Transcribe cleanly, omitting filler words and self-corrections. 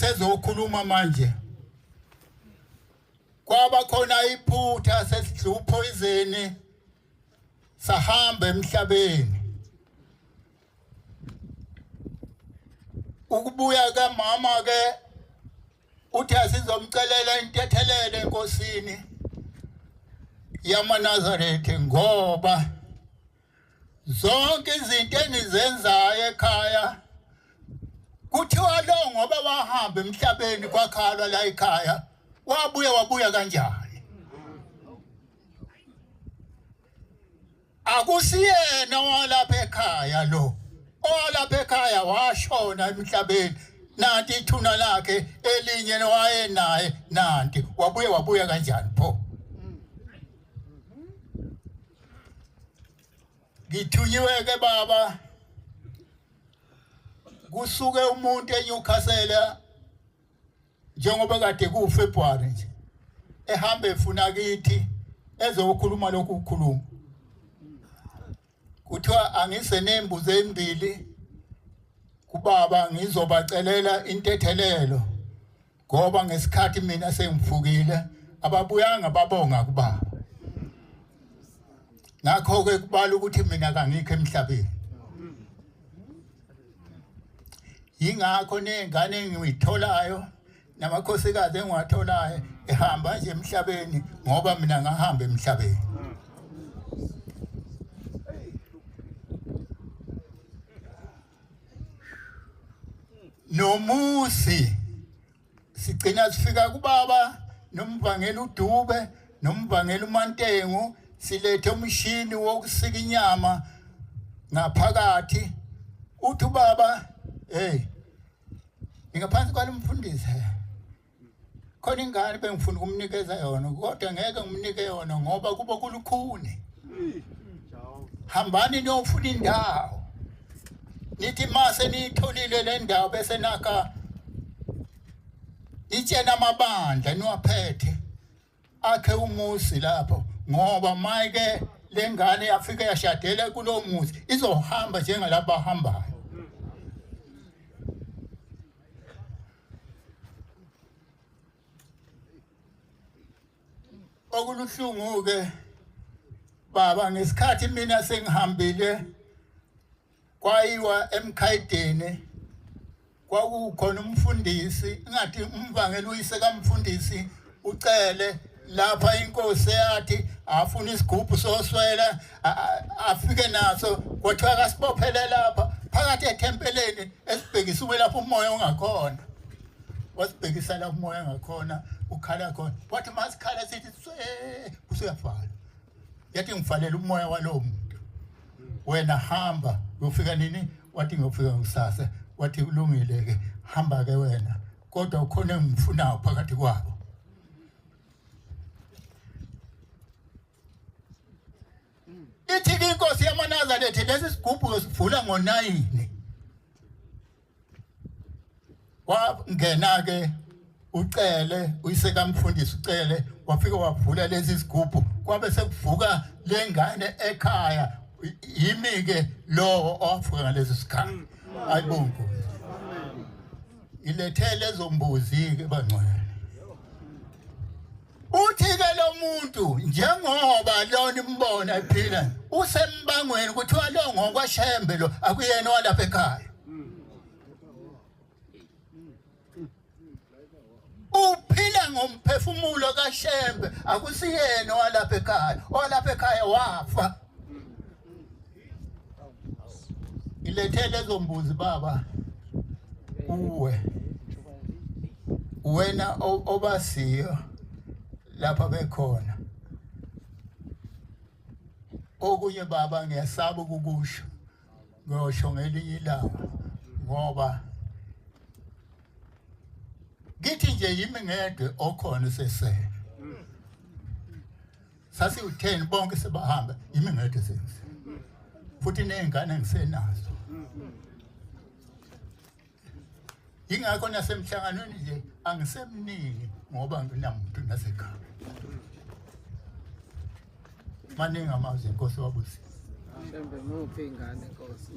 Usezokhuluma manje. Kwaba khona iphutha sesidla uphoyizeni sahamba emhlabeni. Ukubuya kamama ke uthi asizomcelela intethelelo enkosini yamaNazaretha ngoba zonke izinto engizenzayo ekhaya kuthiwa lo ngoba wahamba emhlabeni kwakhalwa la ekhaya wabuya wabuya kanjani. Akusiyena owalapha ekhaya lo, owalapha ekhaya washona emhlabeni, nanti ithuna lakhe elinye wayenaye nanti, wabuye wabuya kanjani pho? Ngithunyiwe ke baba, kusuke umuntu eNewcastle njengoba kade kuFebruary nje ehamba efuna kithi ezokhuluma lokhu ukukhuluma, kuthiwa angisenembuzi ezimbili kubaba ngizobacelela intethelelo ngoba ngesikhathi mina sengifukile ababuyanga babonga kubaba. Ngakho-ke kubala ukuthi mina kangikho emhlabeni. Yingakho ney'ngane engiyitholayo namakhosikazi engiwatholayo ehamba nje emhlabeni ngoba mina ngahamba emhlabeni. Nomuzi sigcina sifika kubaba nomvangeli uDube nomvangeli uMantengu, silethe umshini wokusika inyama ngaphakathi. Uthi ubaba, hey, ngingaphansi kwalomfundisi khona ingane bengifuna ukumnikeza yona kodwa ngeke ngimnike yona ngoba kubo kulukhuni. Hambani niyofuna indawo, nithi mase niyitholile le ndawo bese nakha nitshena amabandla niwaphethe akhe umuzi lapho, ngoba mayike lengane yafika yashadela kulo muzi izohamba njengalabo bahambayo. Okuluhlungu ke baba, ngesikhathi mina sengihambile kwayiwa emkhayideni, kwakukhona umfundisi ngathi umvangeli uyise kamfundisi ucele lapha inkosi yathi afuna isigubhu soswela afike naso, kwathiwa kasibophele lapha phakathi ethempeleni esibhekisiwe lapho umoya ungakhona, wasibhekisa lapho umoya ngakhona ukhala khona, wathi masikhala sithi swe usuyafala, yathi ngifalela umoya walowo muntu, wena hamba uyofika nini? Wathi ngiyofika kusasa. Wathi kulungile ke, hamba ke wena, kodwa ukhona engifunayo phakathi kwabo. Ithi ke inkosi yamaNazaretha lesi sigubhu sivula ngo9. Wangena ke ucele uyise kamfundisi ucele wafika wavula lesi sigubhu, kwabe sekuvuka lengane ekhaya. Yimi ke lowo owavuka ngalesi sikhathi. Ayibongo ilethe lezo mbuzi ke bangcwele. Uthi ke lo muntu njengoba lona imbona ephila usembangweni, kuthiwa lo ngokwaShembe lo akuyena walapha ekhaya. Uphila ngomphefumulo kaShembe, akusiyena walapha ekhaya. Owalapha ekhaya wafa. Ilethe lezo mbuzi baba kuwe, wena obasiyo lapha bekhona. Okunye baba ngiyasaba ukukusho, ngiyosho ngelinye ilanga, ngoba kithi nje yimi ngedwa okhona sesele. Sasiwu-10 bonke sebahamba, yimi ngedwa senze, futhi ney'ngane ngisenazo. Yingakho nasemhlanganweni nje angisemningi ngoba nginamuntu nasekhaya. Maningi amazwi, inkosi wabusisa. Shembe muphi ingane Nkosi.